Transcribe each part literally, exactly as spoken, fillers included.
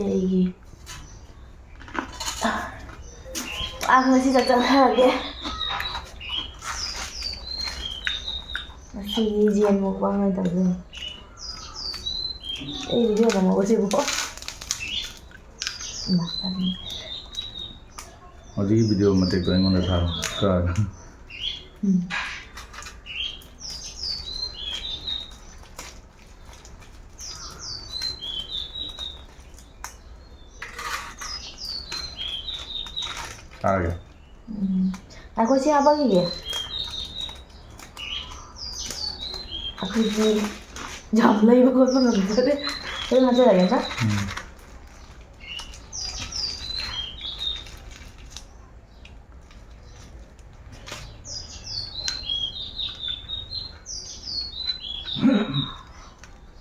ꯑꯩꯒꯤ ꯑꯥ, ꯉꯁꯤ ꯆꯥꯛ ꯆꯥꯊꯔꯒꯦ꯫ ꯉꯁꯤꯗꯤ ꯌꯦꯟ mukbang ꯑꯣꯏꯅ ꯇꯧꯗꯣꯏꯅꯤ꯫ ꯑꯩ video ꯅꯝꯍꯧꯕꯁꯤꯕꯨ꯫ ꯏꯃꯥ, ꯇꯜꯂꯤ꯫ ꯍꯧꯖꯤꯛꯀꯤ video ꯃꯇꯦꯛꯇꯣ ꯑꯩꯉꯣꯟꯗ ꯊꯥꯔꯣ꯫ ꯀꯛꯑꯒ꯫ ꯎꯝ꯫ ꯆꯥꯔꯒꯦ꯫ ꯎꯝ꯫ ꯉꯥꯏꯈꯣ, ꯁꯤ ꯍꯥꯞꯄꯛꯈꯤꯒꯦ꯫ ꯑꯩꯈꯣꯏꯗꯤ ꯌꯥꯝ ꯂꯩꯕ ꯈꯣꯠꯄ ꯉꯝꯖꯗꯦ꯫ ꯑꯗꯨꯝ ꯍꯥꯞꯆꯔꯒꯦ, ꯅꯠꯇ꯭ꯔꯥ? ꯎꯝ꯫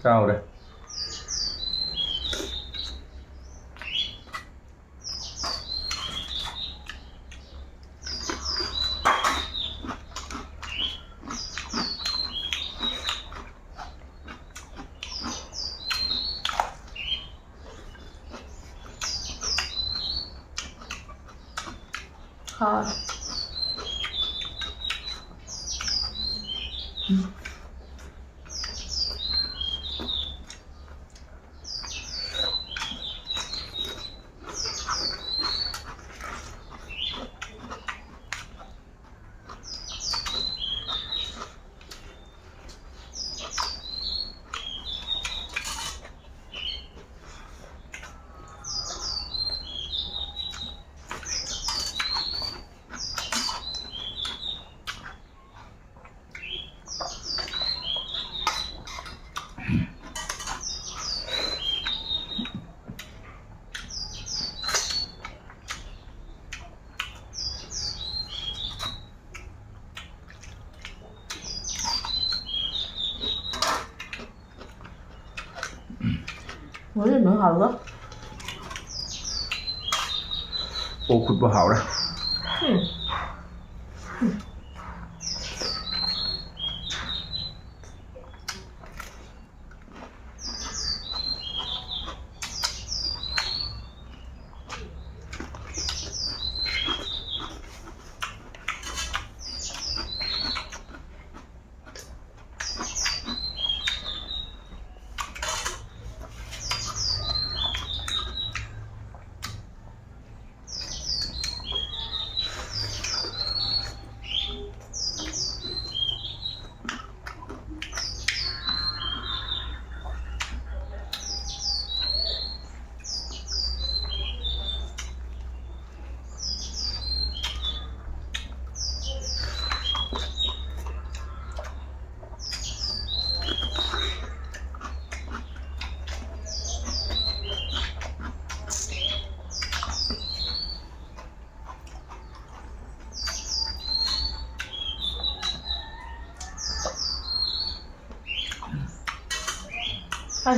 ꯆꯥꯎꯔꯦ꯫ ꯍꯥꯎꯋꯦ꯫ ꯎꯝ꯫ ꯃꯣꯏꯅ ꯍꯥꯎꯕ꯫ ꯑꯣꯛ ꯐꯨꯠꯄ ꯍꯥꯎꯔꯦ꯫ ꯎꯝ꯫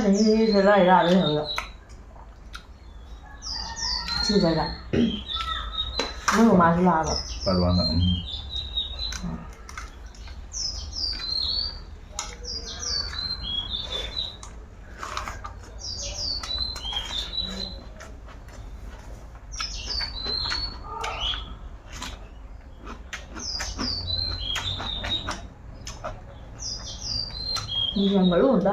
ꯆꯍꯤꯁꯦ ꯂꯣꯏ ꯂꯥꯛꯑꯦ ꯍꯧꯖꯤꯛ꯫ ꯁꯤꯗꯩꯗ꯫ ꯅꯣꯏ ꯃꯃꯥꯁꯨ ꯂꯥꯛꯑꯕ? ꯄꯔꯋꯥꯅ, ꯎꯝ꯫ ꯌꯥꯝ ꯃꯔꯨ ꯑꯝꯗ꯫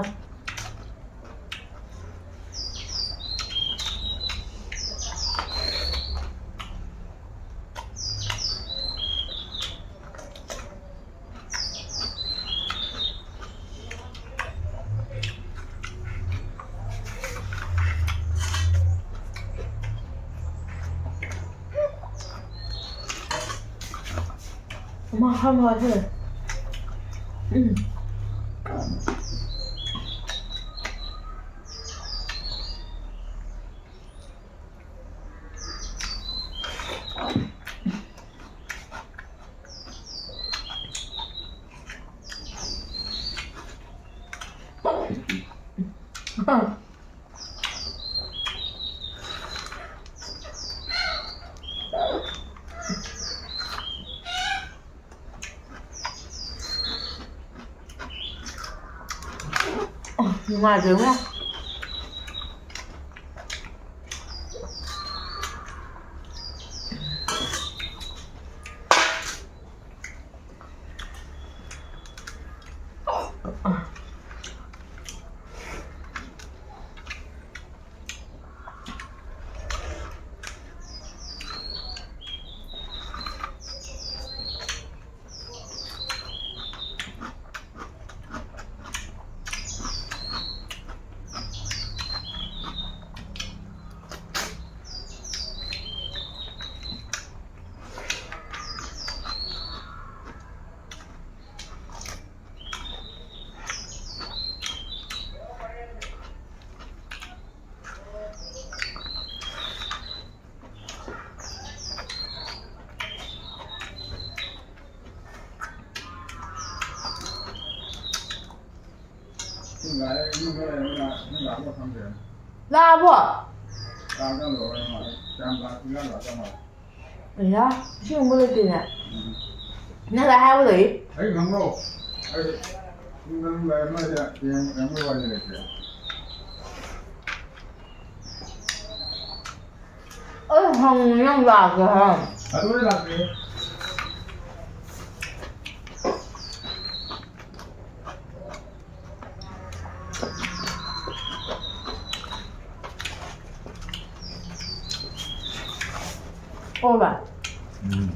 ꯃꯥ ꯍꯥꯎ ꯍꯥꯎ ꯍꯦ꯫ ꯎꯝ꯫ ꯅꯨꯡꯉꯥꯏꯕ꯭ꯔꯥ ꯏꯕꯨꯡꯉꯣ? ꯂꯥꯛꯑꯕꯣ? ꯑꯌꯥ, ꯏꯁꯤꯡ ꯑꯃꯨꯛ ꯂꯩꯇꯦꯅꯦ꯫ ꯅꯪ ꯉꯁꯥꯏ ꯍꯥꯏꯍꯧꯗ꯭ꯔꯗꯤ꯫ ꯑꯩ ꯈꯪꯕ꯭ꯔꯣ? ꯑꯩ ꯌꯨꯝꯗ ꯑꯗꯨꯝ ꯂꯩꯔ ꯅꯣꯏꯗ ꯌꯦꯡ-, ꯌꯦꯡꯕꯩ ꯋꯥꯔꯤ ꯂꯩꯇꯦ꯫ ꯑꯩ ꯍꯪꯉꯤ ꯅꯪ ꯂꯥꯛꯀꯦ ꯍꯥꯏꯔꯝꯃꯣ꯫ ꯑꯗꯨ ꯑꯩ ꯂꯥꯛꯀꯦ꯫ ꯑꯣ ꯕꯥ꯫ ꯎꯝ꯫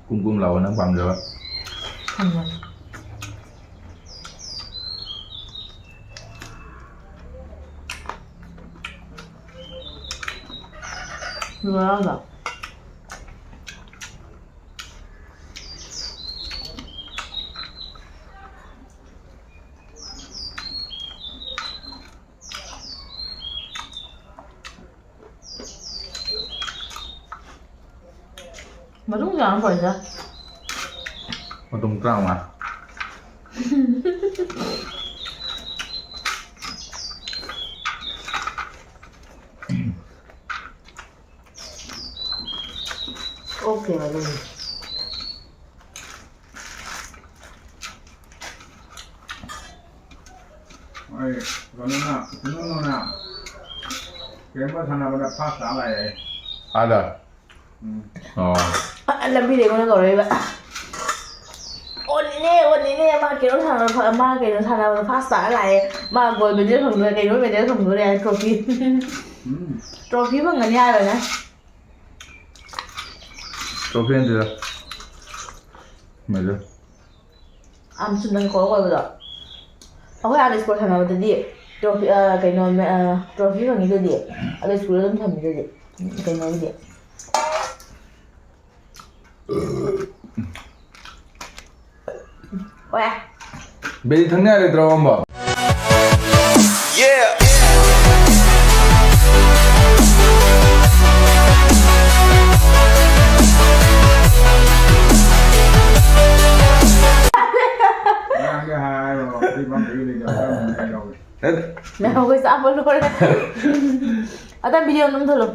ꯀꯨꯝ ꯀꯨꯝ ꯂꯥꯎꯕ ꯅꯪ ꯄꯥꯝꯖꯕ꯫ ꯊꯝꯃꯣ꯫ ꯉꯔꯥꯡꯗꯣ꯫ ꯃꯇꯨꯡ ꯀꯌꯥꯃꯨꯛ ꯄꯣꯔꯛꯏꯅꯣ? ꯃꯇꯨꯡ ꯇꯔꯥꯃꯉꯥ꯫ ꯑꯣꯀꯦ, ꯃꯗꯨꯅꯤ꯫ ꯍꯣꯏ, ꯀꯩꯅꯣꯅ, ꯀꯩꯅꯣꯅ ꯀꯦꯝꯕ ꯁꯥꯟꯅꯕꯗ ꯐꯥꯔꯁ ꯇꯥ ꯂꯥꯛꯑꯦ꯫ ꯑꯥꯗ? ꯎꯝ꯫ ꯑꯣ꯫ ꯑ, ꯂꯝꯕꯤꯗ ꯑꯩꯉꯣꯟꯗ ꯀꯧꯔꯛꯏꯕ꯫ ꯑꯣꯟꯂꯤꯅꯦ, ꯑꯣꯟꯂꯤꯅꯦ, ꯃꯥ ꯀꯩꯅꯣ ꯁꯥꯟꯅꯕ, ꯃꯥ ꯀꯩꯅꯣ ꯁꯥꯟꯅꯕꯗ ꯐꯥꯔꯁ ꯇꯥꯔ ꯂꯥꯛꯑꯦ꯫ ꯃꯥ ꯒꯣꯜ ꯃꯦꯗꯜ ꯐꯪꯗꯣꯔꯦ, ꯀꯩꯅꯣ ꯃꯦꯗꯜ ꯐꯪꯗꯣꯔꯦ ꯍꯥꯏ, ꯇ꯭ꯔꯣꯐꯤ꯫ ꯎꯝ꯫ ꯇ꯭ꯔꯣꯐꯤ ꯐꯪꯒꯅꯤ ꯍꯥꯏꯕꯅꯦ꯫ ꯇ꯭ꯔꯣꯐꯤ ꯅꯠꯇꯦꯗ꯫ ꯃꯦꯗꯜ꯫ ꯑꯥ, ꯆꯨꯝꯅꯒꯤ ꯀꯧꯔꯛ ꯑꯣꯏꯕꯗꯣ꯫ ꯑꯩꯈꯣꯏ ꯑꯥꯗ ꯁ꯭ꯄꯣꯔꯠ ꯁꯥꯟꯅꯕꯗꯗꯤ ꯇ꯭ꯔꯣꯐꯤ, ꯑ, ꯀꯩꯅꯣ, ꯃꯦ-, ꯑ, ꯇ꯭ꯔꯣꯐꯤ ꯐꯪꯉꯤꯗꯨꯗꯤ꯫ ꯑꯗꯣ ꯁ꯭ꯀꯨꯜꯗ ꯑꯗꯨꯝ ꯊꯝꯃꯤꯗꯨꯗꯤ꯫ ꯀꯩꯅꯣꯒꯤꯗꯤ꯫ ꯍꯣꯏ꯫ ꯕꯦꯔꯤ ꯊꯛꯅꯤꯡꯉꯥꯏ ꯂꯩꯇ꯭ꯔꯣ, ꯑꯝꯕ? ꯉꯔꯥꯡꯒꯤ ꯍꯥꯏꯔꯣ, ꯑꯩ ꯃꯝꯗꯒꯤ ꯂꯩꯖꯕ ꯈꯔ ꯌꯥꯎꯋꯦ꯫ ꯃꯌꯥꯝ ꯑꯩꯈꯣꯏ ꯆꯥꯕ ꯂꯣꯏꯔꯦ꯫ ꯑꯗ ꯚꯤꯗꯤꯑꯣ ꯅꯝꯊꯜꯂꯣ꯫